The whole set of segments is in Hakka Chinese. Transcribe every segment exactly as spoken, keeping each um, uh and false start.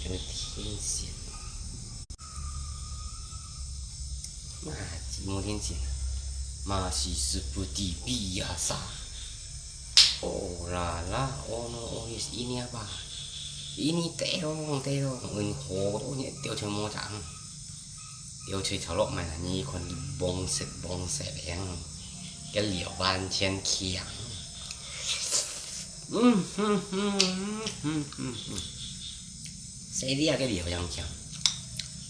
天線。啊，無天線。Masih seperti biasa. Oh la la, ono olis ini apa? Ini terong, terong. Ini hodo ni teo cuma cang. Teo cuma calok mana ni kon bongset bongset yang. Cái lửa ban chen kiang. Saya dia cái lửa yang kiang.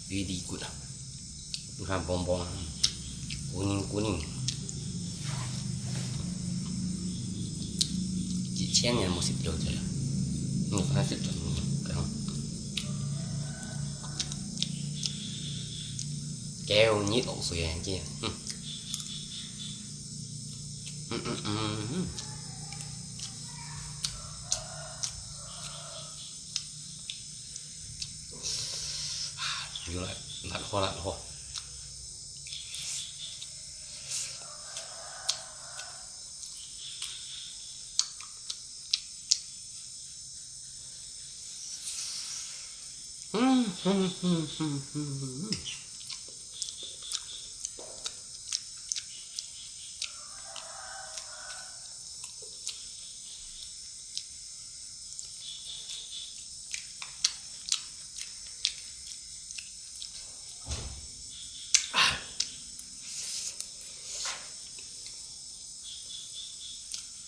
Really good. 你看，bông bông，kuning kuning。幾千年無食到這，你看食到，嗯，這樣。佢有熱落水个，嗯。嗯嗯嗯嗯。啊，有來，辣火辣火。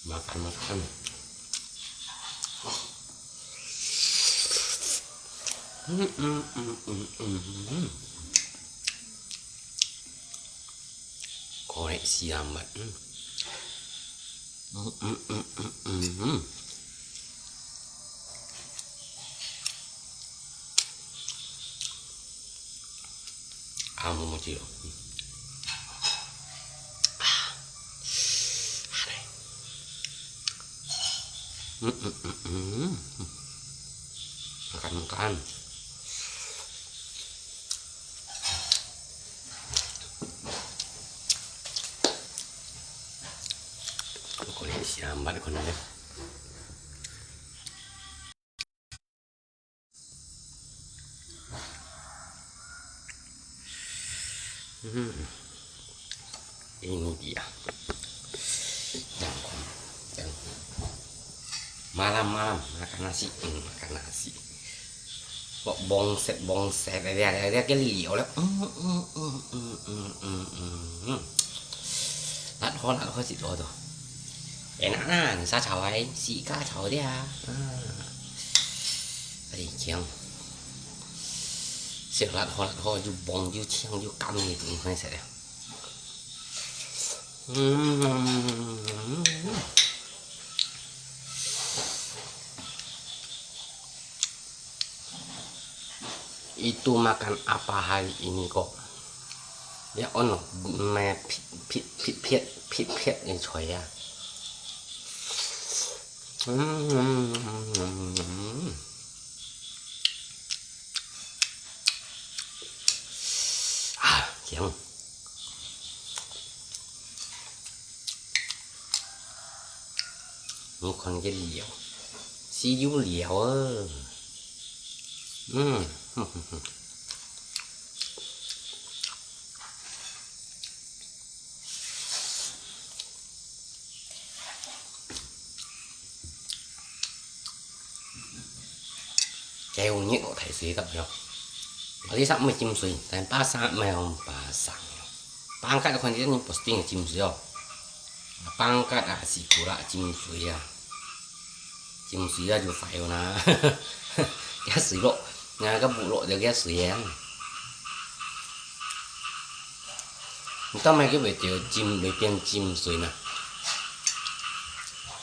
Makan, makan. Hmm, hmm, hmm, hmm, hmm, hmm. Korek siam mat. Hmm. Hmm, hmm, hmm, hmm, hmm, hmm. Amo mo chiyo. Makan, makan. Kau ni siapa kau ni? Hmm. Ini dia. Yang kon, yang malam-malam makan nasi, hmm, makan nasi. Kok bongset-bongset, dia, dia, dia, dia, dia, dia, dia, hmm, hmm, hmm, hmm, hmm, hmm, hmm. Lát hó, lát hó, sit hó to. Enak nah, nsa chảo ai, si ka chảo dia. Ah. Ai, kiang. Sit lát hó, lát hó, yù bông, yù chiang, yù cam, yù tui, hoi sét dia. Mm. Itu makan apa hari ini kok? Ya ono, me pit pit pit pit pit pit ni choi ya. Hmm. Ah, kiang. Ni kon ke liao, si yu liao e. Hmm. Kêu nhiệt độ thay水个哟。Bali sa mui chim sui, tapi pasang mui hong pasang. Pangkat kon ni posting chim sui yo. Pangkat ah, sikula chim sui ah. Chim sui ah, ju fai na. Kia sui lo, nga ka bu lo dia kia sui yang. Nta mai ke bai teo chim, bai pian chim sui na.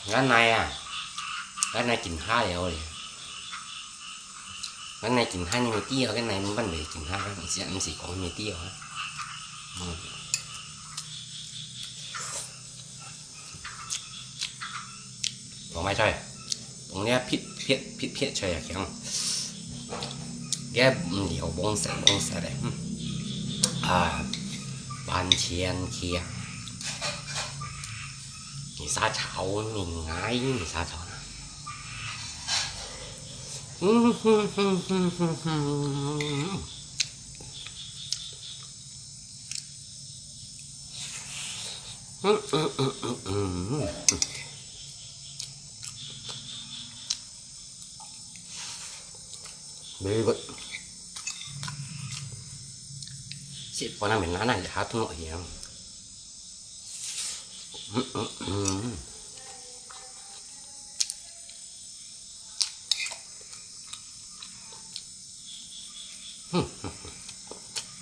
Nga nai ah. Nga nai kin ha liao li. Nga nai kin ha ni mi ti ah, nga nai mban bai kin ha, msi, msi kong mi ti ah. Hmm. Kong mai choi. Kong nia pit, pit, pit, pit choi ah kiang. Ge, mm, liao bong set, bong set eh. Hmm. Ah, ban chian kia. Ni sa chao, ni ngai, ni sa chao. 嗯哼哼哼哼哼。嗯嗯嗯嗯嗯。Very good。Sweet corn啊，mình nán này há thun lọ hiang.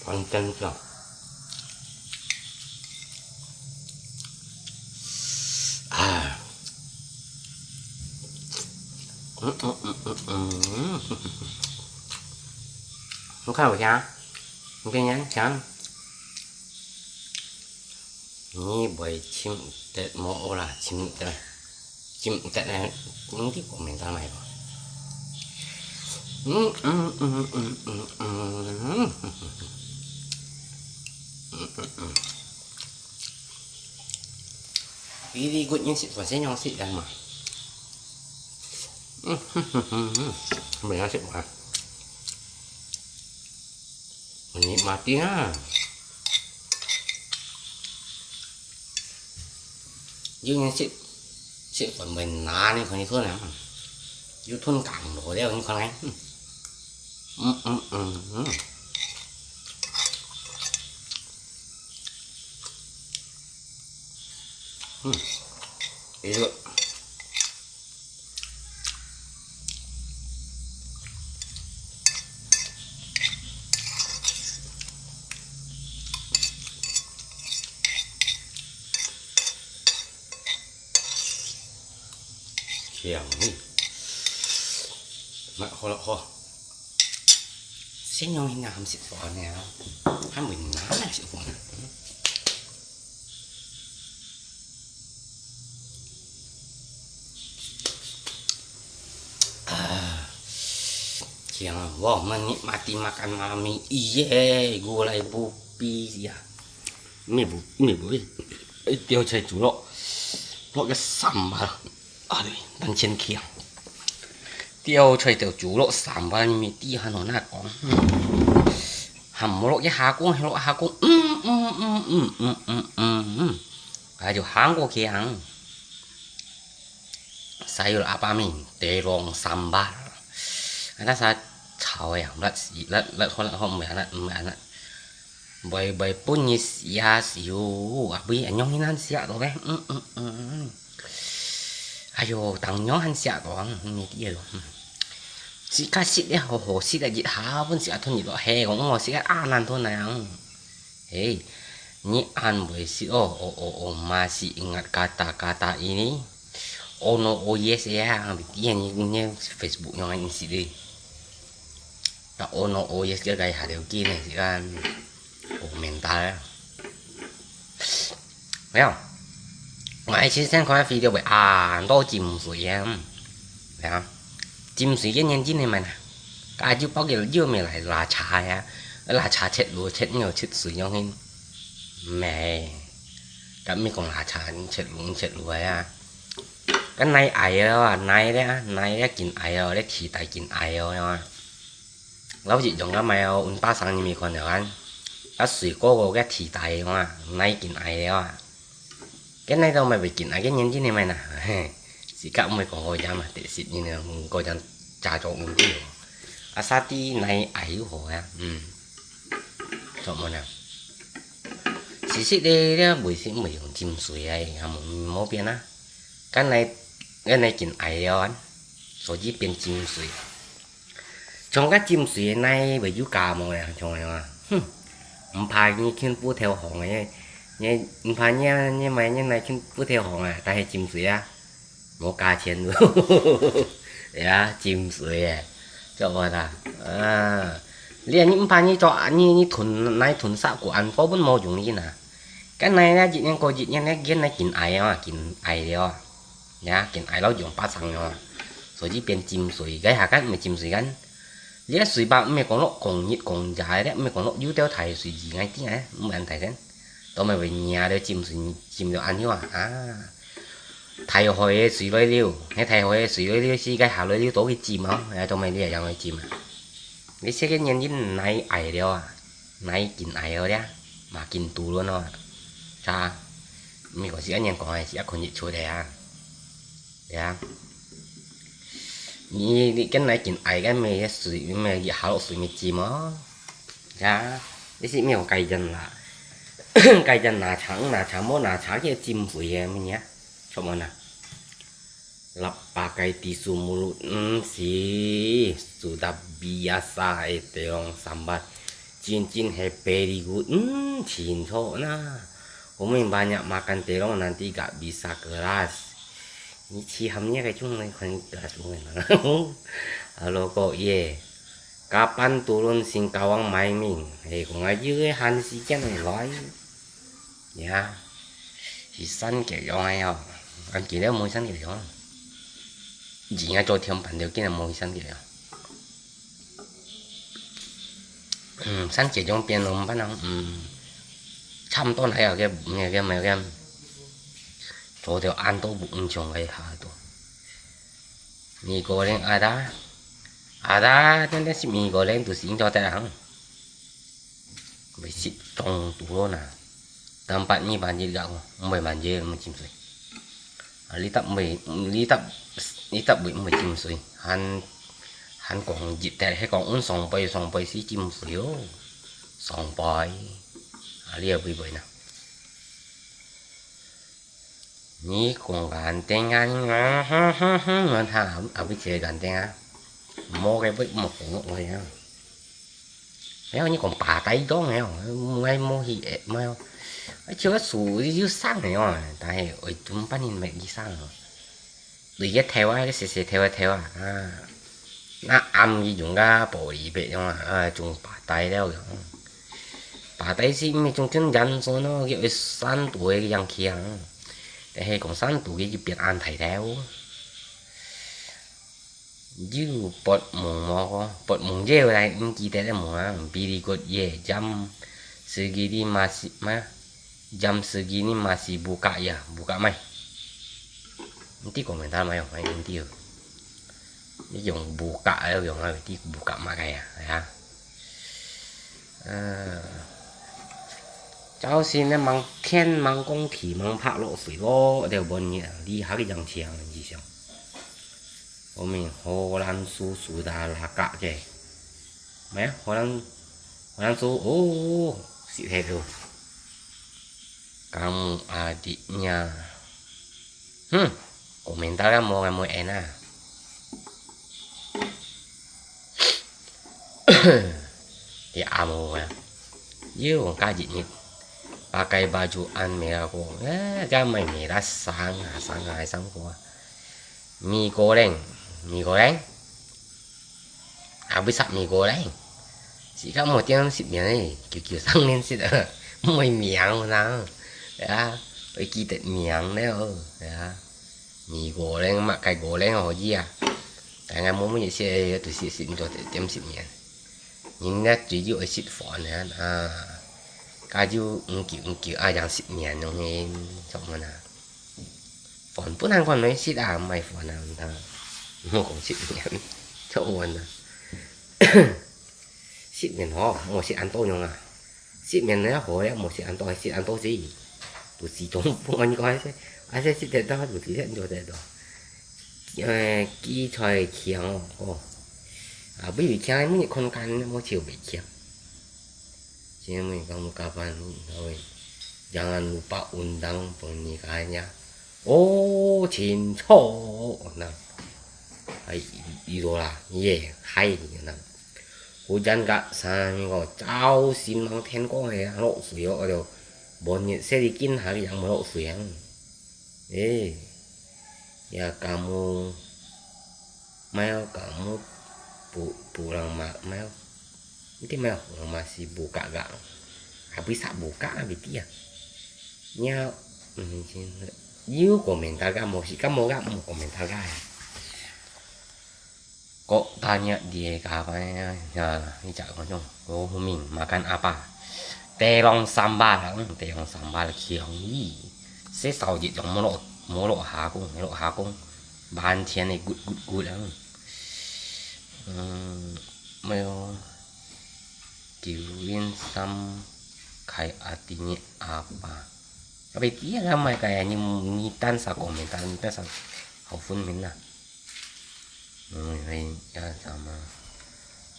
Còn chân chưa? À. Không khai hả? Không khai nhá, chán. Nyi bơi chim tết mô ô là chim tết. Chim tết này, những cái của mình ra này rồi. Very good, những sweet và sẽ nhau sweet đang mà. Mình ăn sweet mà. Mình nhịn mà tí ha. Yun sik, sik kon bai na ni kon ni thon na. Yu thon kang lo de ni kon nai. Mm, mm, mm, mm. Mm. Ito. Kiang ni. Mak ho lo ho. Sen yong hin ham sit fo ne. Ham win na na sit fo ne. Ah, kiang, wah, menikmati makan malam ni, iye, gulai bupi ya. Ini bu, ini bu, eh. Eh, 吊菜煮落，落个sambal。啊，對，等先去啊。吊菜就煮落sambal，你知下喏，那講，嗯，還無落一下公，落下公，嗯嗯嗯嗯嗯嗯嗯嗯，哎，就行過去啊。 Sayur apa mi? Terong sambal. Ada sa chao ya, lat si, lat, lat ho, lat ho, mui anak, mui anak. Bai, bai pun ni sia siu, abui anyong hinan sia to be. Mm, mm, mm, mm. Ayo, tang nyong han sia to ang, ni ti lo. Si ka sit ya, ho, ho, sit ya jit ha, pun sia thon ni lo he, kong ngo sia anan thon na yang. Hei, nyi an bui sit o, o, o, o, masih ingat kata-kata ini? Ono, oh yes ya, ang bitian ni, ni Facebook nyong an sit deh. Ta ono, oh yes ke kai hadeu ki ne sit kan. Oh, mental. 沒有，𠊎之前看video會啊，很多浸水啊，嗯，對啊，浸水个原因係麼个呢？啊，就包括又沒來拉茶呀，拉茶切路切尿切水樣形，沒，佢毋係講拉茶切路切路个啊，該泥矮个啊，泥个啊，泥个緊矮哦，你地帶緊矮哦，啊。 老實講，該買哦，阮巴生你咪看到啊，啊水果个該地帶个嘛，泥緊矮了啊。該泥都買袂緊矮，該年紀你買哪？嘿，自家毋會講好樣嘛，第十年了，嗯，過樣家族問題哦。啊，沙地泥矮又好啊，嗯，做麼呢？其實咧，這衛生毋會用浸水啊，也無，無變啊。該泥，該泥緊矮了啊，所以變浸水。 像該浸水个泥會有感冒呀，像恁樣啊。哼，毋怕你近不透風个，你，毋怕你，你買你泥近不透風啊，但係浸水啊，無價錢咯。呀，浸水个，做麼啦？啊，你，你毋怕你做，你，你囤，泥囤沙古安保本無容易呐。該泥呢，一年過一年呢，見泥緊矮啊，緊矮了啊。 呀，緊矮了用巴生了啊，所以變浸水，該下間毋係浸水間。這水壩毋係講落講日講夜个，毋係講落有條大水而愛定个，毋係恁大聲，都毋係會惹了浸水，浸了恁樣啊，啊。大海个水來流，該大海个水來流，係該下來流到去浸哦，哎，做麼个你也樣來浸啊？你這個年紀哪會矮了啊？哪會緊矮了呀？嘛緊肚luôn哦。Cha，你講係恁樣講个，係啊，看日出个啊。呀，你你跟來緊矮个，該水，該下落水，該浸哦。Ya，你係無該人啦？該人拿長拿長，無拿長去浸水个，麼个啊？Cuman啊，lapar kay tisu mulut，毋係，sudah biasa个terong sambar，真真係very good，嗯，清楚啦。我們banyak makan terong nanti gak bisa keras。你試下你个種類看keras个啦。Hello，各位。 Kapan turun Singkawang main-main？係講啊，有个閒時間會來。Ya，去三角洋个哦，恁久了無去三角洋。以前啊做添飯了，今日無去三角洋。嗯，三角洋變咯，毋辦啦，嗯，差毋多還有个，那个，那个，做到恁多毋像个下多。 Mie goreng ada, ada，天天食mie goreng都係應該得啊。會食中毒咯呐。Tempat ni banjir gak ko，毋會banjir，毋會浸水。啊，你得毋會，你得，你得會毋會浸水？還，還講熱天，係講阮上背，上背係浸水哦，上背。啊，你也會會呐？ 你講ganteng啊，你，哼哼哼，你看阿，阿妹姐ganteng啊，無个會莫講我呀。哎呀，你講白帶當哎喲，𠊎無去，哎，無喲。哎，就係屬於有生个哦，但係會怎辦呢？無去生哦。對个頭啊，个細細頭个頭啊，啊。 那暗佢用个玻璃杯樣啊，啊，種白帶了樣。白帶係毋係種種顏色咯，佢會生毒个樣去啊。但係講生毒个就變恁大條。有發夢無个？發夢个來，毋記得个夢啊。Very good，yeah，jam segini masih，嘛，jam segini masih buka ya，buka mai。你知講明白無？哎，你知哦。 你用buka个用啊，你buka麼个啊？係啊。呃，朝晨呢，吂天吂光，地吂拍落水咯，了半日啊，你還去養錢啊，你想？我們荷蘭叔叔的那個个，咩啊？荷蘭，荷蘭叔，哦，死忒了。Kamu adiknya. Hmm, komentar ka mo, ka mo ena. Di amo ya. Yo, kaji ni. Pakai baju an merah ko. Eh, ka mai merah sang, sang, sang ko. Mie goreng, mie goreng. Abis sak mie goreng. Sika mo tiang sit mian eh, kiu kiu sang nin sit ah. Mo miang na. Ya, oi kitet miang leo. Ya. Mie goreng mak kai goreng ho ji ah. Tangan mo mo sit eh, tu sit sit njo tiam sit mian. Nin na tu ju oi sit fon ya. Ah. Ka ju ng kiu ng kiu ah yang sit mian nong hin. Sok mana. 飯本來講來食啊，毋係飯啊，毋通。莫講食麵，做飯啊。食麵吼，莫食恁多樣啊。食麵了好了，莫食恁多，食恁多死。肚屎痛，毋愛講，還係，還係食得到，肚屎痛做得到。呃，薺菜薔哦，哦。啊，不如薔，每日看看，莫笑袂薔。 Sino may kamu kapan gawin? Jangan lupa undang pernikahannya. Oh, cinco. Nah, ay, ito la, ye, hay, nah. Hujan ka sa minggu, 朝晨吂天光个，落水哦，就半日，洗衣機下个人無落水啊。 Eh, ya kamu, mayo kamu pu-, pulang ma-, mayo. Hindi mayo, pulang masih buka ga. Habis sa buka, habis dia. Nya, mm, sin-, you komentar ka mo, si ka mo ka mo komentar ka. Kok tanya dia ka apa ya, ya, ni cak kau cong, kau huming, makan apa? Terong sambal, hmm, terong sambal kiong i. Sesau je jong mo lo, 無落下工，無落下工，還錢个good good good啊。嗯，無有，九零三開阿弟你阿爸，啊，別知啊，買个你你單啥講明，單單啥好分明啊。嗯，你要什么？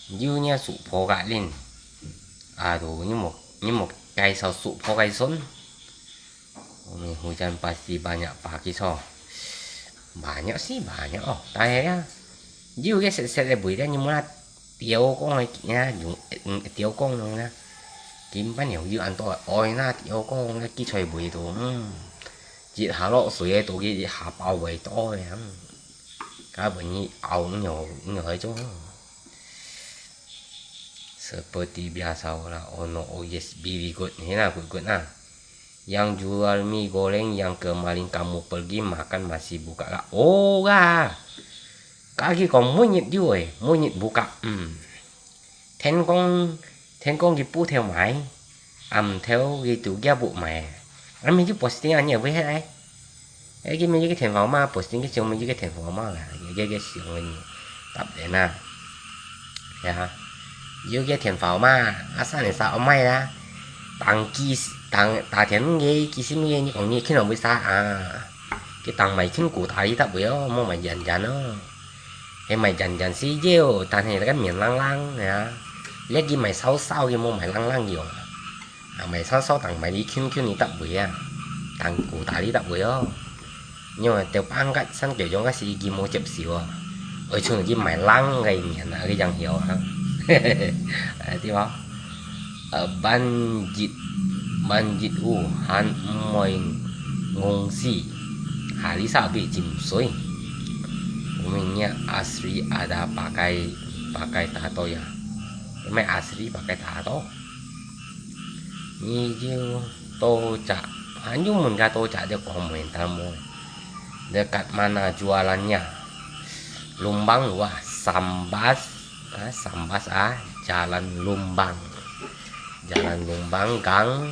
有你叔婆个人，啊，都你莫你莫介绍叔婆个孙。 Umi hujan pasti banyak pakisong. Banyak sih, banyak oh. Tapi ya, jiu ke set-set le bui dia nyumuna tiau kong le ya, yung tiau kong le na. Kimpan ya, jiu an to oi na tiau kong le ki choi bui tu. Hmm. Jit ha lo sui tu ki ha pau bui to ya. Ka bui ni au nyo nyo ai jo. Seperti biasa lah, oh no, oh yes, very good. Ni na, good good na. Yang jual mi goreng yang kemarin kamu pergi makan masih buka gak? Oh, gak. Kaki kong munyit jua, munyit buka. Hmm. Ten kong, ten kong ki pu theo mai. Am theo ki tu kia bu mai. Am ki posting anya bu hai. Ai, ki mi ki ten fau ma, posting ki siung mi ki ten fau ma la. Ki ki siung ni. Tap de na. Ya. Yu ke thian fau ma, a sa ne sa o mai la. Tang ki, tang, ta thian nge, ki si mi ni kong ni kin ong bui sa a. Ki tang mai kin ku ta li ta bui o, mo mai yan yan o. He mai yan yan si yeu, tan he la ka mian lang lang ya. Le ki mai sao sao ki mo mai lang lang yong. A mai sao sao tang mai li kin kin ni ta bui a. Tang ku ta li ta bui o. Nyo, têu pang kat san têu yong kat si ki mo chep siu a. Oi chung ki mai lang gai mian a, gai yang hiu a. Ti ba? Banjit, banjit u han moi ngong si. Hari sa bi chim sui. Uminya asri ada pakai, pakai tato ya. Mai asri pakai tato. Ni jiu to cha. Anyu mun ka to cha de kong muen ta mo. Dekat mana jualannya? Lumbang wah, Sambas, ah, Sambas ah, Jalan Lumbang. Jalan Lumbang, gang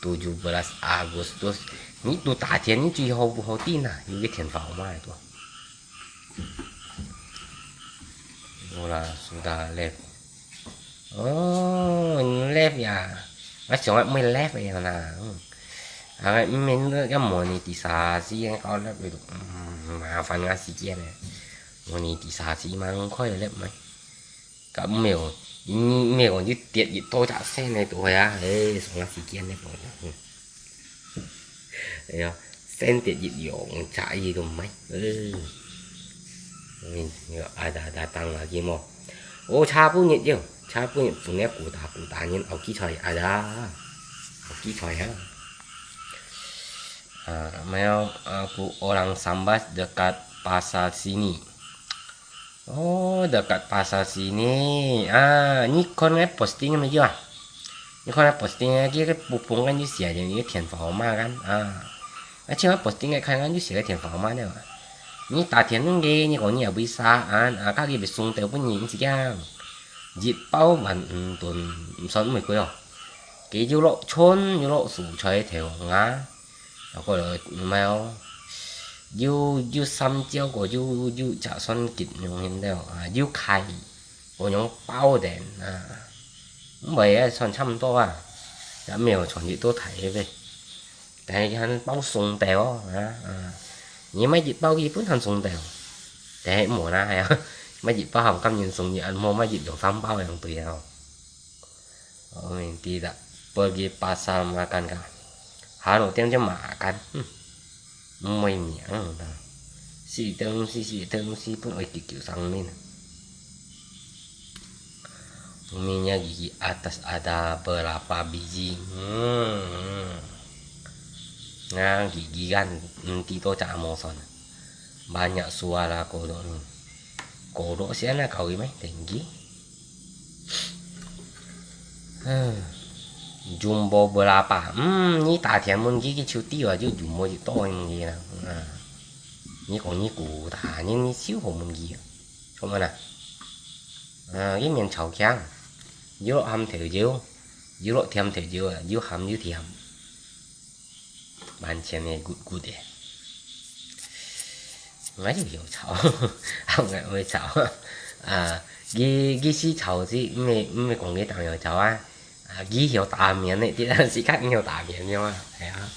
tujuh belas Agustus. Ni tu ta thian ni chui ho bu ho tin ah, ni ke thian fau ma tu. Ora sudah left. Oh, left ya. Nga siung ngat mui left ya na. Nga min ya monetizasi yang kau left itu. Mafan nga si kian ya. Monetizasi mang koi left mai. Ka mui yo. Ni mui yo ni tiet yi to cha sen ne to ya. Eh, siung nga si kian ne. Ê, sen tiet yi yong cha yi to mai. Ê. Ada ada tang lagi mo. Oh, cha pu nyit yo. Cha pu nyit pu ne ku ta ku ta nyin au ki choi ada. Au ki choi ha. Ah, mai au, aku orang Sambas dekat pasar sini. Oh, dekat pasar sini. Ah, ni kon ngai posting mai yo ah. Ni kon ngai posting ngai ki pupung kan ni sia ni thian fau ma kan. Ah. Aci ngai posting ngai kan ni sia thian fau ma ne. Ni ta thian nung ge ni kon ni a bisa an, ah, ka ki bi sung teo pun ni si kiang. Jit pau ban tun son mai kui oh. Ki yu lo chon, yu lo su choi theo nga. Ako lo mai oh. Yu yu sam jiao ko yu yu cha son kit nyung hin teo. Ah, yu kai. 我用包的啊，毋會啊，算差毋多啊，也無有傳入到大陸个，但係佢還包送掉哦，啊，啊，你買一包佢本還送掉，但係無啦，係啊，買一包還甘願送你，啊，無買一兩三包樣對啊，哦。 Oh, tidak. Pergi pasar makan kah? Halo tiang je makan. Hmm. Mui miang ta. Si teng si si teng si pun oi kikil sang min. Uminya gigi atas ada berapa biji? Hmm. Nga gigi kan nanti to cak amoson. Banyak suara kodok ni. Kodok siapa kau ini tinggi? Jumbo berapa? Hmm, ni ta thian mun ki ki chiu ti wa ju jumbo ji to mun ki na. Ni kong ni ku ta ni ni chiu ho mun ki. Kong mana? Ah, ki mian chao kiang. Yu ham thiu yu. Yu lo thiam thiu yu, yu ham yu thiam. Ban chian ni good good eh. 𠊎就曉吵，𠊎毋會吵。啊，佢，佢識吵，係毋係，毋係講佢當曉吵啊。啊，佢曉打面个，但係佢毋曉打面个嘛，係啊。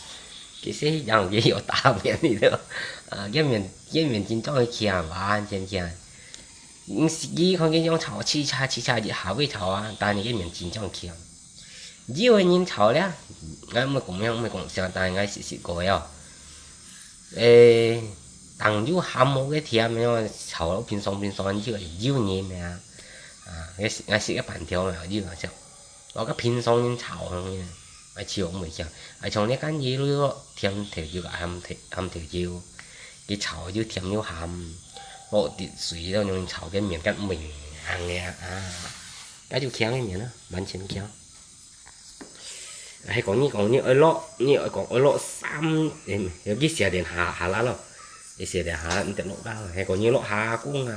其實佢講佢曉打面个，啊，佢面，佢面真正會強，完全強。毋係佢看佢樣吵，嘁嚓嘁嚓，一下會吵啊，但係佢面真正強。有个人吵咧，𠊎毋會講名，毋會講啥，但係𠊎識識過个哦。 誒，當有鹹無个甜个，炒到平常平常，就有人个啊。啊，𠊎食，𠊎食个粄條嘛，有啊，像，我个平常人炒个，𠊎試毋會香。啊，像你看佢落甜豆油啊，鹹豆，鹹豆油，佢炒又甜又鹹，落滴水，然後用炒个面，跟毋會硬个啊。啊，該就強个面啊，完全強。 係講你講你愛落，你愛講愛落三，誒，有去寫點下，下啦咯。你寫點下啦，你得落啦。係講你落下工啊，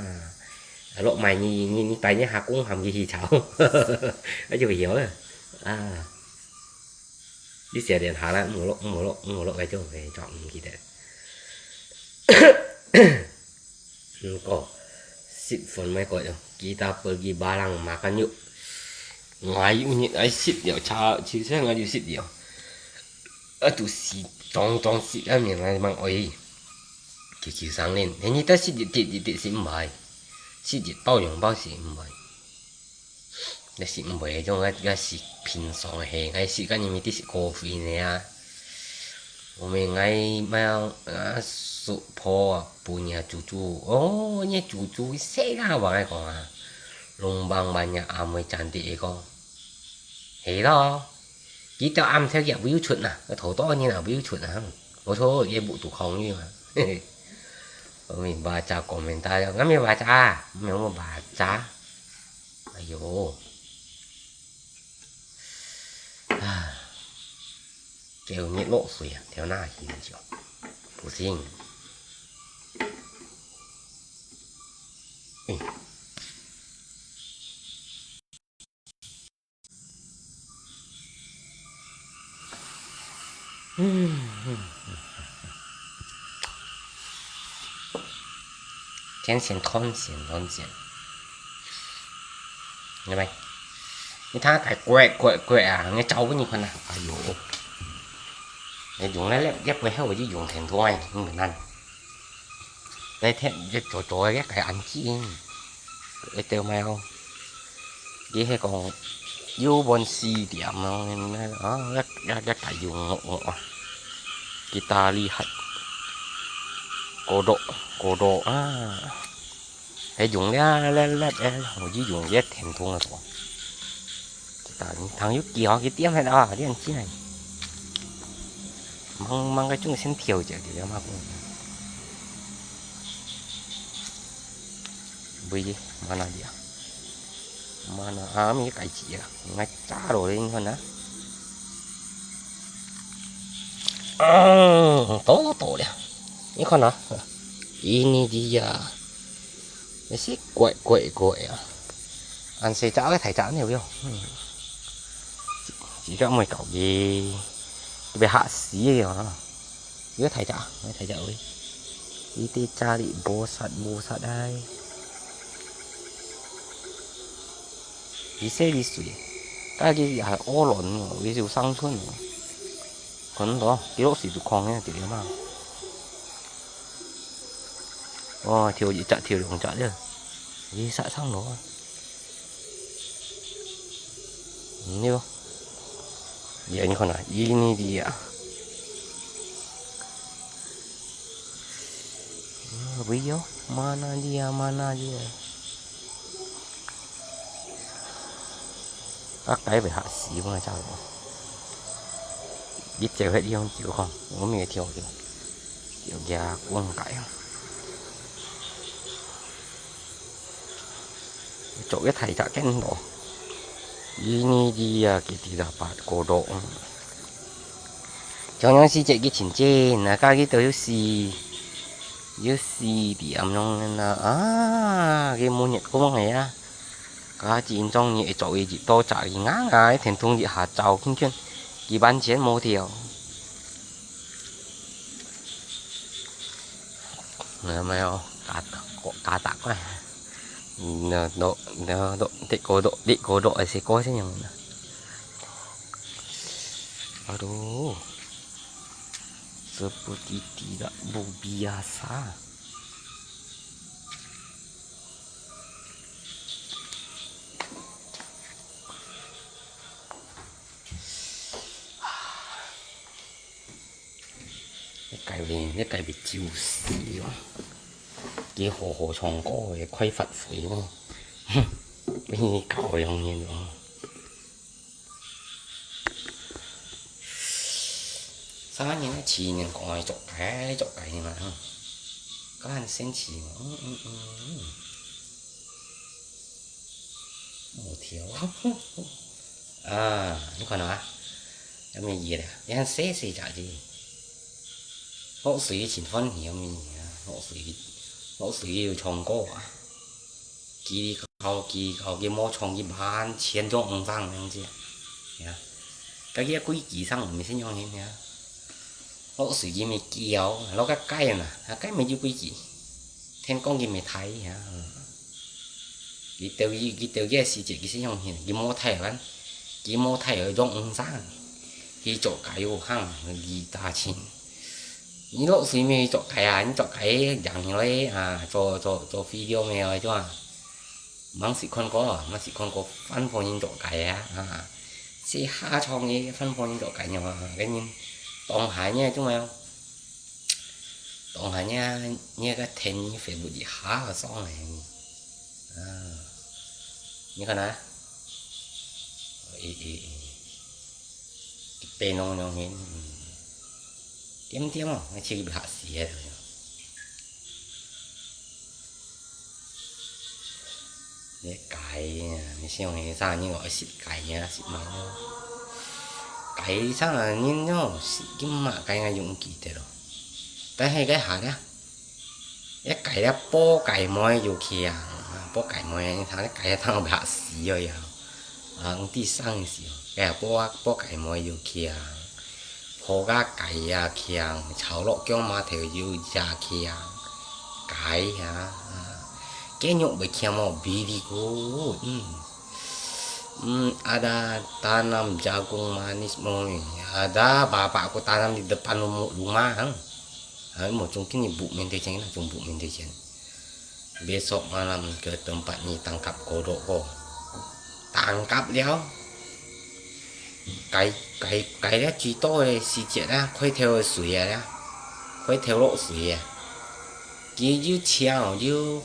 落埋你，你，你帶你下工含佢去炒，那就會曉了。啊，你寫點下啦，毋好落，毋好落，毋好落，該就會做毋記得。 Engkau, sit phone mai ko, kita pergi barang makan yuk. Ngai unyit ai sit liao, cha, chiu sen ngai sit liao. Atu si tong tong sit ai min ngai mang oi. Kiu kiu sang lin. Hei ni ta sit dit dit dit sit mbai. Sit dit bao yong bao sit mbai. 該食毋會，種該，該食平常个，係，該食个人咪啲食咖啡呢啊。我們𠊎買啊，叔婆啊，分若舅舅，哦，若舅舅細个話𠊎講啊，lông bang bang若阿妹真啲个講，係咯，佢兜暗頭也會有出啊，頭多人也會有出啊，無錯，也無堵空个嘛。我們baca komentar，我們baca，我們baca。 哎呦，啊，狗日落水啊，條那很久，不行。嗯。嗯，嗯，嗯，嗯。 甜咸，甜咸，甜咸。明白？你看，該刮刮刮啊，你找不你看呐，哎呦，你用了了，一杯後我就用甜多哎，你看，來甜，一做做个该安静，一丢没有。 佢係講有半四點咯，啊，一一一大用哦，啊，kita lihat kodok，kodok啊，係用了了了，誒，我就用這電筒个多。Kita，你聽有叫佢點个啊，你很近。Mang mang cái chung先跳一下，就了嘛。Bui, mana dia? Mana? Ah, mi cái gì à? Ngay cha rồi đấy, con à. À, to to đấy. Ini con à? Ini dia. Nó xí quậy quậy quậy à. Ăn xe chả cái thải chả nhiều không? Chỉ, chỉ cho mày cậu gì. Cái bị hạ xí rồi hả? Yua thải chả, yua thải chả ơi. Ite cari bosat, bosat ai. Ise di sui. Ka ki ha o lon, wi su sang chun. Kon do, ki lo si tu kong ya, ti ma. Ôi, thiếu gì chả thiếu đồng chả chứ. Vì sao sang đó. Nhiêu. Dia ni kau nak, ini dia. Bui yo, mana dia, mana dia. Các cái phải hạ xí mà sao. Biết chơi hết đi không chịu không? Uống mì thiểu kìa. Thiểu kìa, uống cái. Chok ye thai chak ken do. Ini dia kiti dapat kodok. Chong yang si cek ki chin chin, na ka ki to yu si, yu si di am nong na, ah, ki mo nyet ko mang ya. Ka chin chong ni chok ye ji to cha ki nga nga, ten thung ji ha chao kin kin, ki ban chen mo thiao. Nah, mai oh, katak, katak lah. Nah, dok, nah, dok, dek ko dok, dek ko dok, ese ko sih yang. Aduh, seperti tidak berbiasa. Cái này, cái này bị chịu xì quá. Cái hồ hồ sông có cái khoai phát phổi quá. Cái này cao yang nhiên rồi. Sao anh nhìn nó chỉ nhìn có ai chọc cái, chọc cái như mà. Có anh sen chỉ mà. Ừ, ừ, ừ. Một thiếu. À, nó còn nói. Em mình gì đấy. Em sẽ xì chả gì. Lỗ xì chính phân hiểu mình nhỉ. Lỗ xì, lỗ xì yêu chồng cô à. Kỳ đi cao, kỳ đi cao, cái mô chồng cái bán chiến trong ông sang nè chứ. Nhá. Cái kia quý kỳ sang mình sẽ nhong hiến nhá. Lỗ xì cái mì kiêu, lỗ cái cái nè, cái mì chứ quý kỳ. Thiên công cái mì thái hả. Cái tiêu cái, cái tiêu cái xì chế cái sẽ nhong hiến, cái mô thái văn. Cái mô thái ở trong ông sang. Cái chỗ cái yêu hàng, cái ta chính. Nyi lok sui mi chok kai a, nyi chok kai yang nyi loi a, cho, cho, cho video mi oi cho a. Mang sik khon ko, mang sik khon ko fan pho nyi chok kai a, a. Si ha chong nyi fan pho nyi chok kai nyo a, cái nyi tong hai nyi chung mai. Tong hai nyi, nyi cái then nyi Facebook di ha song này. À, nyi khon a. Ê, ê, ê. Cái bê nông nông hên. Tiêm tiêm à, ngay chi bị hạ xì à. Nè cái, nè xem hên sao nhi gọi xịt cái nha, xịt măng nha. Cái sao là nhìn nhau, xịt cái mạ cái ngay dùng kỳ thế rồi. Cái hay cái hả đó. Cái cái đó bố cái môi dù kìa, bố cái môi, thằng cái thằng bị hạ xì rồi à. À, ông tí sang xì. Cái bố, bố cái môi dù kìa. Phô gà cái ya khiang, chảo lốc kiong mà theo yu ya khiang. Cái hả? Cái nhục bị khiang mò bì đi cô. Ừm. Ừm, ada tanam jagung manis môi. Ada bapak ku tanam di depan rumah, rumah. Ha, một chung cái này bụng mình thấy chén, là chung bụng mình thấy chén. Besok malam ke tempat ni tangkap kodok ko. Tangkap liao. Cái, cái, cái đó chỉ to cái xì chết á, khuấy theo suối á, khuấy theo lốc suối á. Chỉ yu chiang, yu,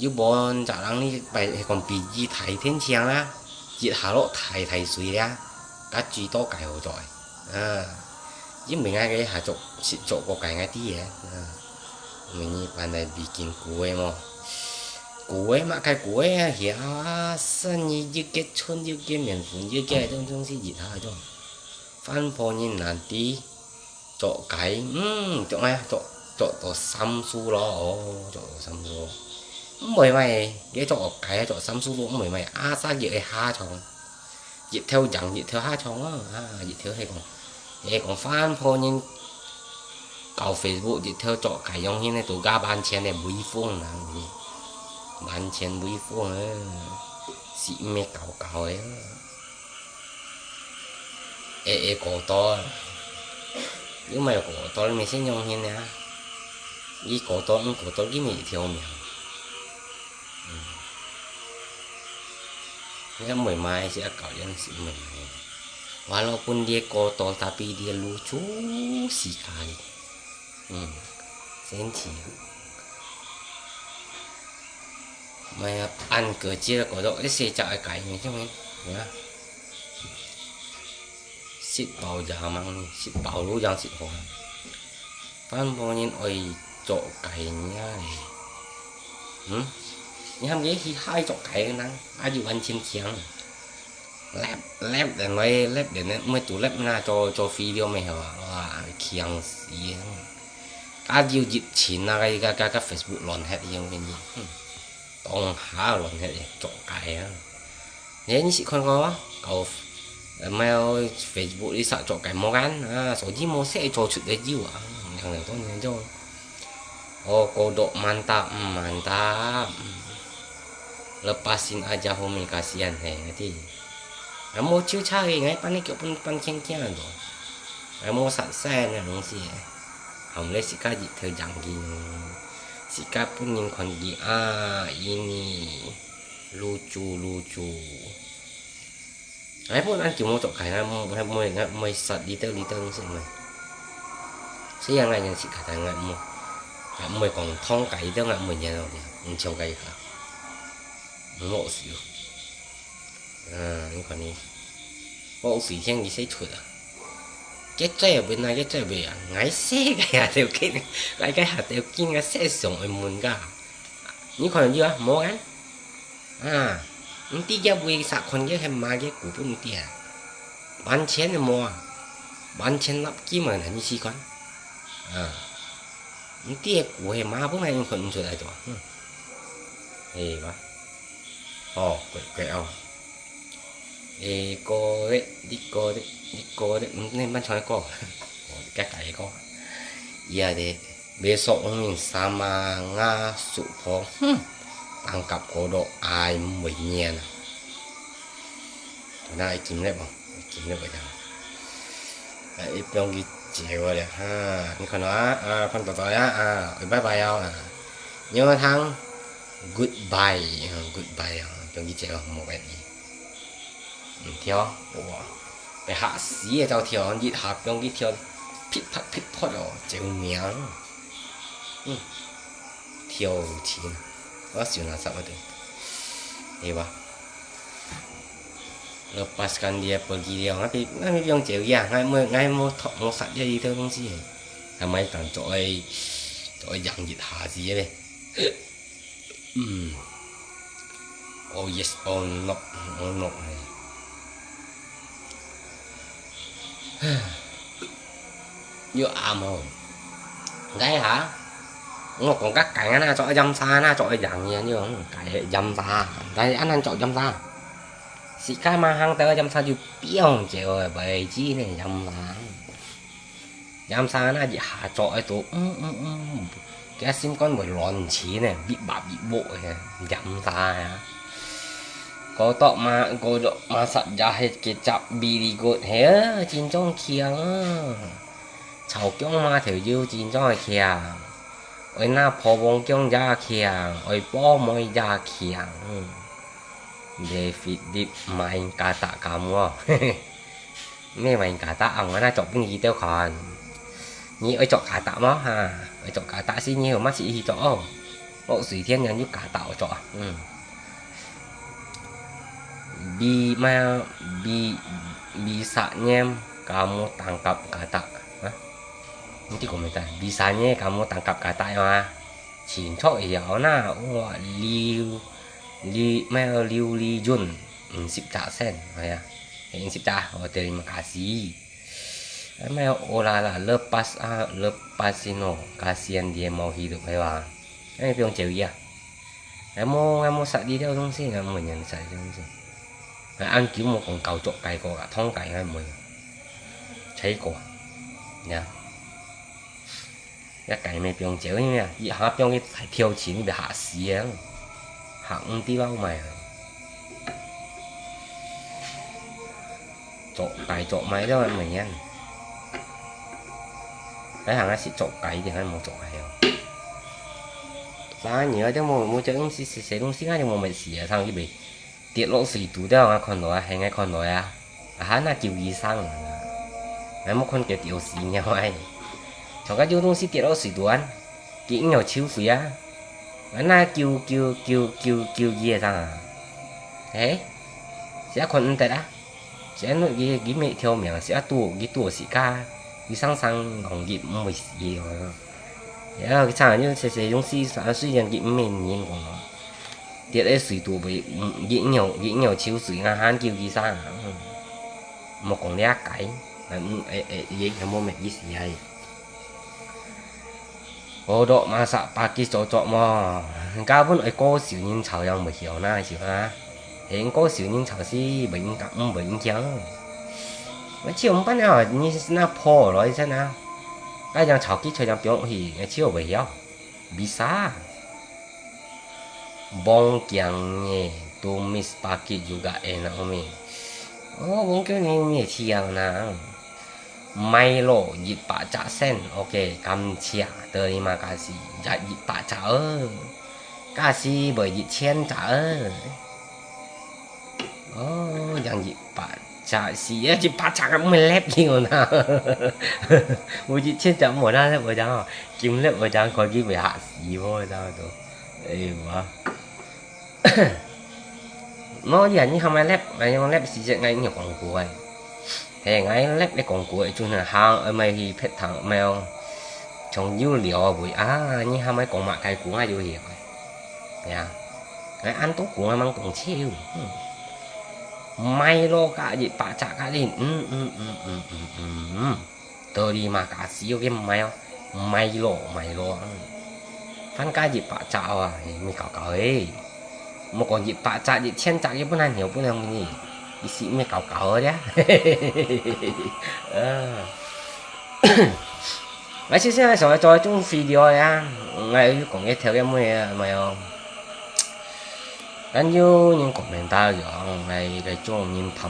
yu bon chả lăng ni, bài còn bị gì thái thiên chiang á, chỉ thả lốc thái, thái suối á, cá chỉ to cái hồ rồi. À, chứ mình ngay cái hà chụp, chụp có cái ngay tí á. À. Mình như bạn này bị kín cú ấy mà. Cú ấy mà cái cú ấy hả, sân như như cái chôn như cái miền phủ như cái trong trong xí gì thả trong. Phan pho nhìn nản tí. Chụp cái, ừm, chụp ngay, chụp, chụp tổ Samsu lo, ồ, chụp tổ Samsu. Không mười mày, cái chụp cái, chụp Samsu lo, không mười mày, à, sao vậy ha chồng. Dịp theo dặn, dịp theo há chong á, à, dịp theo hay còn. Hay còn fan pho nhìn cào Facebook, dịp theo chọn cái dòng như này, tụ ga bán chén này, bùi phung nè, bán chén bùi phung á, xị mê cào cào á. Ê, ê, cổ to. Nếu mà cổ to, mình sẽ nhông hiên nè. Ý cổ to, ừ, cổ to, cái mình theo mèo. Nya mui mai si akau yan si mui mai. Walaupun dia kotor, tapi dia lucu sekali. Hmm. Sensi. Mai an kecil kodok, eh, si cak kai ni, cuman, ya. Sit bau jamang ni, sit bau lu jang sit hoa. Phan pho nyin oi chok kai nya e. Hm? Nyi ham ye hi hai chok kai nang, a yu wan chin kiang. Lep, lep den wei, lep den wei, mui tu lep na cho, cho video mei hua, wa, kiang si. A yu jit chin na, ka, ka, ka Facebook lon het yung min yi. Hm. Tong ha lon het ye, chok kai a. Ye, nyi sit khon ko, kau, eh, mai Facebook li sa chok kai mo kan, a, so ji mo se cho chut de jiu a, yang le to nyen jo. Oh, kodok mantap, mantap. Lepasin aja homi kasihan he, ngerti. Ngai mo chiu cari, ngai pan ni kyo pun pan kiang kiang tu. Ngai mo sat sen na nung si. Ham le sika jit thơ jang gi. Sika pun nin kon gi a ini. Lucu, lucu. Ai pun an kiu mo chok kai ngai mo, ngai mo, ngai mo sat little little nung si ngai. Siang ngai nyan si kai ngai mo. Ngai mo kong thong kai little ngai mo nyan lo dia. Nung chong kai ha. Mo siu. Ah, ni kon ni. Mo si hiang gi se chut a. Cái treo bên này, cái treo bên à. Ngai se kai ha teo kin. Ngai kai ha teo kin ngai se song oi mun ga. Ni kon ni a, mo kan. À, nti ya bui sa kon ya hem ma ya ku pun nti à. Ban chen mo à. Ban chen lap ki ma na ni si kon. À. Nti ya ku he ma pun hai kon nsu ai to. He ba. Ồ, quẹt quẹt ồ. Ê cô đấy, đi cô đấy, đi cô đấy, nên bắt chói cô. Ồ, cái cái cô. Iya de. Besok umi sama nga su pho. Hmm. Tangkap kodok ai mui nyen. Nah, ikim lep oh. Ikim lep aja. Ai, ipong ki cewek lep ha. Ni kon ah, ah, kon to to ya. Ah, bye bye oh. Ah. Nyo thang. Goodbye. Ah, goodbye oh. Pong ki cewek mo kan ni. 嗯，跳，哇，被嚇死啊！就跳，一下放佢跳，噼啪噼啪哦，救命！嗯，跳起，我想那啥个的，对吧？Lepaskan dia pergi dia, ngapi ngapi piang cewek ya, ngai mo ngai mo thok mo sat dia itu fungsi. Hamai kan cok ai cok ai yang jit ha si le. Hmm. Oh yes, oh no, oh no. Yo amo. Ngai ha. Ngo kong kak kai ngana chok jam sa na chok jang yan yo. Kai jam sa. Dai anan chok jam sa. Sika ma hang ta jam sa ju piang je bai ji ne jam sa. Yam sa na ji ha chok ai to, um, um, um. Cái sim con mới lon chi ne, bịp bạp bịp bộ ne, yam sa ya. Có tọ mà, có dọ mà sat ya he cái chạp bì đi gột he, chín trong khiang. Chào kiong mà theo dõi chín trong khiang. Ôi na phò bông kiong ya khiang, ôi bó môi ya khiang. Để fit dịp mà anh cả tạ cả mua. 咩話人家打，啊，𠊎那做分佢兜看。你愛做家打無？哈，愛做家打先，你有麼事去做哦？落水天人有家打好做啊，嗯。Bi-，咩啊，bi-，bisanya kamu tangkap katak, ha? Hindi ko maintindihan. Bisanya kamu tangkap katak ya, ha? 清楚以後那，哇，流，流，咩啊，流利潤，五十隻先，係啊，五十隻，哦，terima kasih。哎，咩啊，哦啦啦，lepas啊，lepas sino，kasihan dia mau hidup，係吧？哎，不用介意啊。哎，無，哎，無殺這條東西，哎，無人殺這條東西。哎，恁久無講搞作雞個啊，通雞，哎，無人。才個，呀。 一雞咩放走，因為啊，一下放去大跳錢，你會嚇死啊！嚇毋知老咩啊！做雞做賣都係毋一樣。該行啊，係做雞定係無做雞哦？三年都無，無做東西，食食東西，就無物事啊，上去賣。 跌落水肚了，𠊎看到啊，係𠊎看到啊，啊哈那救醫生啊，𠊎無看到吊死鳥啊，像該種東西跌落水肚啊，佢硬要泅水啊，啊那救救救救救佢个生啊，嘿，係啊看毋得啊，係啊佢佢乜條命，係啊拄佢拄時間，佢生生講佢毋會死哦。 呀，佢常就細細種死，雖然佢毋係人講咯，跌在水肚尾，嗯，佢硬要佢硬要泅水啊，喊救佢生啊，嗯，莫講了解，嗯，誒誒，佢有無咩意思啊？Kodok masak pakis cocok無？人家本愛過壽人潮樣無曉那就啊。 Heng ko siu ning chao si bering kak ung bering kiang. Ngai chiu ung pan ya ni na po loi sen a. Ai yang chao ki choi yang piong hi ngai chiu bering yao. Bisa. Bongkiangnya tumis pakai juga enak, Umi. Oh, bongkiangnya Umi siap na. Milo 一百隻先, OK, 感謝, terima kasih. Ya 一百隻 ơ. Kasih 一千隻 ơ. Oh, yang 一百隻 si, ya 一百隻 kan 毋會lep去哦那。有一千隻無那lep哦，金lep哦，可以會嚇死哦，知道都。哎哇。 無呀，你喊𠊎lep，𠊎用lep時節，𠊎有講過誒。嘿，𠊎lep你講過誒，就係行，誒，咪去別堂，咪哦，像有聊啊會啊，你喊𠊎講麼个古啊有曉誒。呀，𠊎恁多古啊，吂講笑。嗯。Milo 加一百隻咖哩，嗯嗯嗯嗯嗯嗯。 Terima kasih, OK，Milo，Milo，Milo。番茄一百隻啊，毋係搞搞誒。莫講一百隻、一千隻，佢本來有，本來有呢。佢係毋係搞搞个呀。啊。𠊎先生想要做一種video呀，𠊎有講个頭个妹啊，毋係哦。但有人comment有，𠊎个種人怕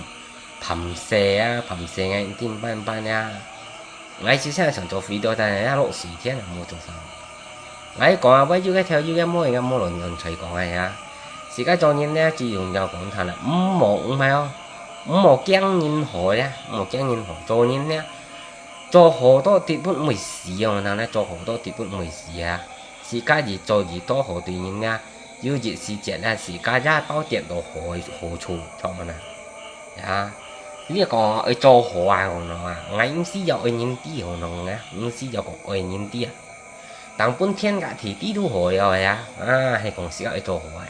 怕死啊，怕死，𠊎點辦办呀。𠊎之前想做video，但係一落水天，無做啥。𠊎講啊，𠊎有个頭，有个尾，𠊎無亂亂吹講个呀。自家做人呢，只用要講他啦，毋好，毋係哦，毋好驚人好呀，毋好驚人好。做人呢，做好多地步毋會死哦，那呢，做好多地步毋會死啊。自家一做一多好對人呢， 有一時節呢，自家也包得到好，好處，著無呢？呀，你講愛做好啊，講喏啊，𠊎毋係要愛人知，講喏啊，毋係要講愛人知啊。當本天下地知都好了呀，啊，係講自家愛做好啊。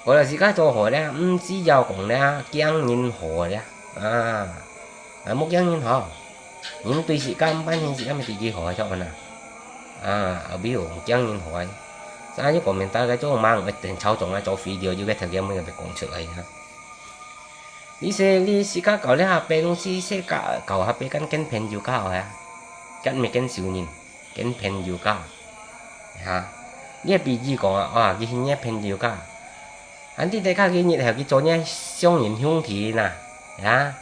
好了，自家做好了，毋係要講了，驚人好了，啊，啊，莫驚人好。 人對自家毋半天，自家乜知佢好啊，著無啊？啊，後尾又驚人好啊。所以講明大家做忙，一定操縱啊，做video，有个條件乜愛講出來啊。你說你自家搞了下背東西，自家搞下背跟跟朋友搞啊，跟乜跟熟人，跟朋友搞。哈，你也比喻講啊，哇，佢係你个朋友搞。 恁知大家今日係佢做你个相人兄弟呐，呀，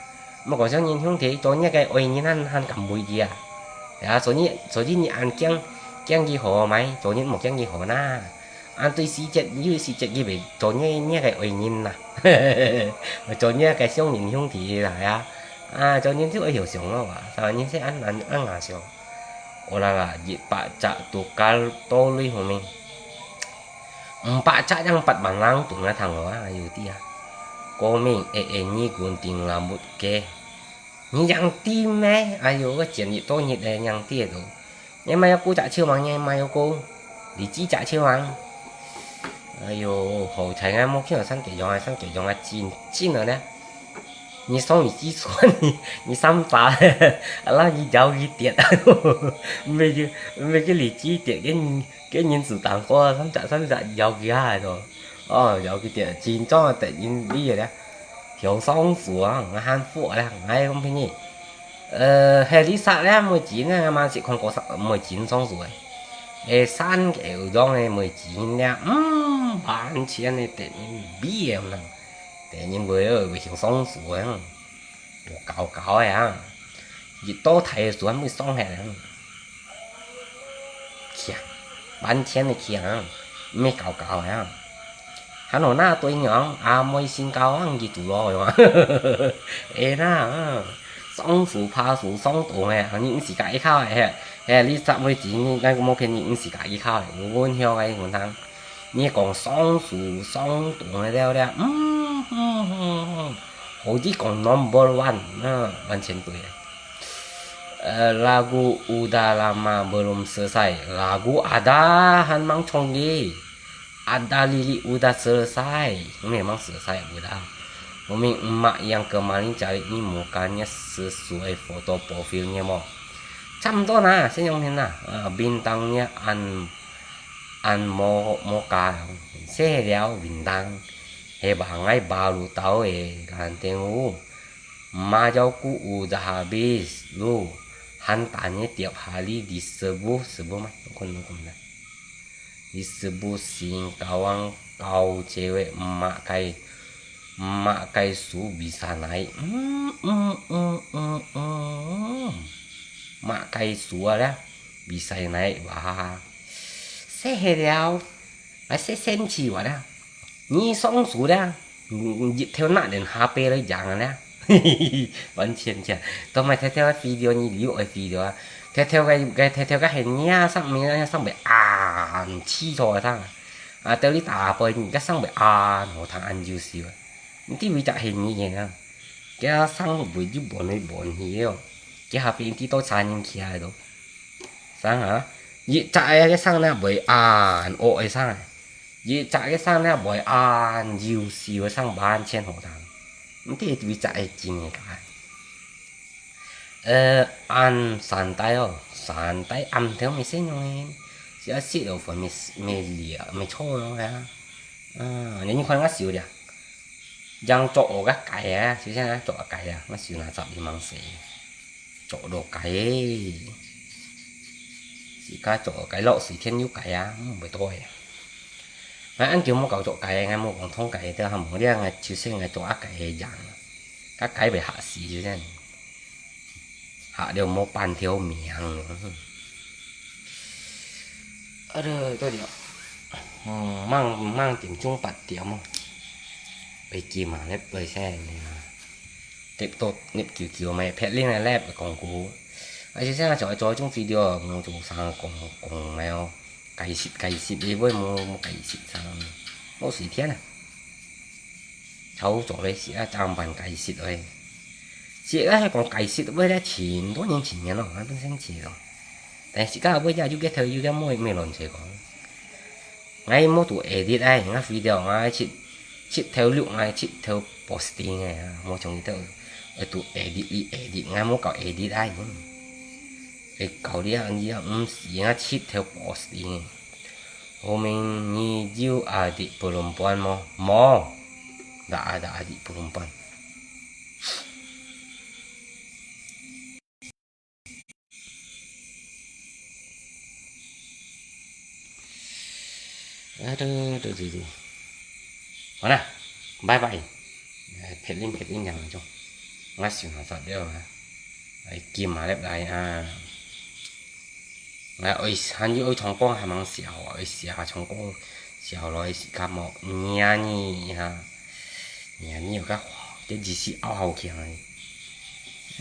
莫講相人兄弟，做你个愛人還，還敢會佢啊？呀，所以，所以你恁驚，驚佢好，毋係，做人莫驚佢好呐。恁對時節，有時節佢會做你，你个愛人呐，會做你个相人兄弟啦，呀。啊，做人就愛曉想咯，啊，做人係恁，恁，恁樣想。好啦啦，一百隻都搞到你後面。 五百隻yang八萬lang tu nga thang lo ah, ayo ti ah. Komeng, eh, eh, ni gunting rambut ke. Ni yang ti me, ayo, cái chuyện gì tôi nhịn đây yang ti tu. Ni mai aku chak chiu mang, ni mai aku. Li chi chak chiu mang. Ayo, hổ chai ngai mo kiu san ke yong ai, san ke yong ai, chin, chin rồi nè. Ni song ni chi suan ni, ni sam sa. Ala ni jao ni tiệt. Mê cái, mê cái li chi tiệt cái Cái nhìn sự tàng qua sắm chặt sắm chặt giàu kì hai rồi. Ờ, giàu kì tiệt chín cho tệ nhìn đi rồi đấy. Thiếu song sủa, ngã han phụ là ngài không phải nhỉ. Ờ, hè lý xã đấy, mười chín này mà chỉ còn có sa-, mười chín song sủa. Ê, san cái ở dòng này mười chín nha. Ừm, bán chiến này tệ nhìn bi em năng. Tệ nhìn với ơi, với thiếu song sủa. Ủa, cáo cáo ấy à. Gì tô thầy sủa mới song hè. Khiang, bán chén này khiang, mê cáo cáo à. Hà Nội na tôi nhỏng, à môi xin cáo ăn gì tủ lo rồi mà. Ê na, song sủ pha sủ song tổ này, những sĩ cái khao này, hè, lý sắp với chị, ngay có một phiên những sĩ cái khao này, muốn hiếu cái muốn thắng. Nè, 講雙數、雙棟个了了，嗯，嗯，嗯，嗯，好似講number one，啊，完全對。呃，lagu udah lama belum selesai, lagu ada han mang chong gi, ada lirik udah selesai, memang selesai udah. Mungkin emak yang kemarin cari ni mukanya sesuai foto profilnya mo. 差不多啦，先用先啦。啊，bintangnya an An mo, mo ka, se liao bintang, he ba ngai ba lu tau e, kan teng u. Ma jau ku u za habis lu, han tanya tiap hari disebut, sebut mah, kun, kun, kun. disebut Singkawang kau cewek memakai, memakai shoe bisa naik. Hmm, hmm, hmm, hmm, hmm. Memakai shoe lah, bisa naik bah. Seh liao, ai seh senci wah lah. Ni song shoe lah,你一條拿等下背來講啊啦。完全講，都買條條个video，你留个video啊，條條个个條條个係你啊，上面啊上背啊，氣錯啊上啊，啊，到你打背你个上背啊，我談安優秀啊，你地位就係你个啊，佢上背就本來本去哦，佢下邊地都差人企喺度，上啊，一隻个上那背啊，惡个上啊。 一隻个生了會恁優秀个生完全好聽，毋知為隻个真个假。呃，恁三代哦，三代暗頭咪先用个，只要食了飯咪咪了，咪錯咯呀。啊，你看我笑了，樣做我个改啊，就像做个改啊，我笑那十二芒色。 做到該，自家做該落水田有該啊，毋會多个。𠊎恁久無搞做該，𠊎無講通該，都還無了，𠊎就算𠊎做啊該个樣，該該會嚇死就這樣，嚇了無半條命。啊，對對了，嗯，吂吂點鐘八點哦，會記嘛，你會先啊。 跌到跌久久，買別人个lab个廣告。啊，就像像做一種video，無做啥講講个哦，解釋解釋，你會無無解釋啥，無時間啊。炒作个時啊，正辦解釋个。是啊，講解釋个咧，前多年前年咯，啊，本身是咯。但是到尾啊，有个頭有个尾尾亂在講。 𠊎無讀edit ai，𠊎video𠊎七七頭錄，𠊎七頭posting个啊，無像佢兜愛讀edit，你edit，𠊎無搞edit ai。你搞了你啊，毋是𠊎七頭posting个。後面你有edit belum puan無？無，dah ada edit belum puan。 Aduh, aduh, aduh, aduh. 好啦，拜拜。哎，別人別人講就，我想下煞了啊。哎，今嘛入來啊。哎，愛還有愛唱歌還吂笑啊，愛笑唱歌笑落去時間無，nhẹ nhẹ哈。Nhẹ nhẹ有个，這字是拗好強个。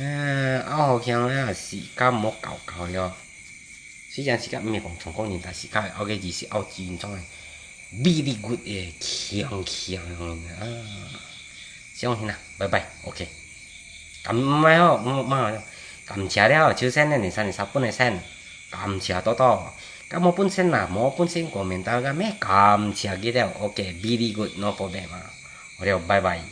啊，拗好強啊，時間無搞搞了。 雖然自家毋係講唱歌人，但自家拗个字是拗真正个very good个，強強个啊！相信啊，拜拜，OK。感，毋係哦，毋，毋係哦，感謝了，就先呢，你三十分个先，感謝多多。該無本身啦，無本身comment到个咩，感謝佢了，OK，very good，no problem啊。好了，拜拜。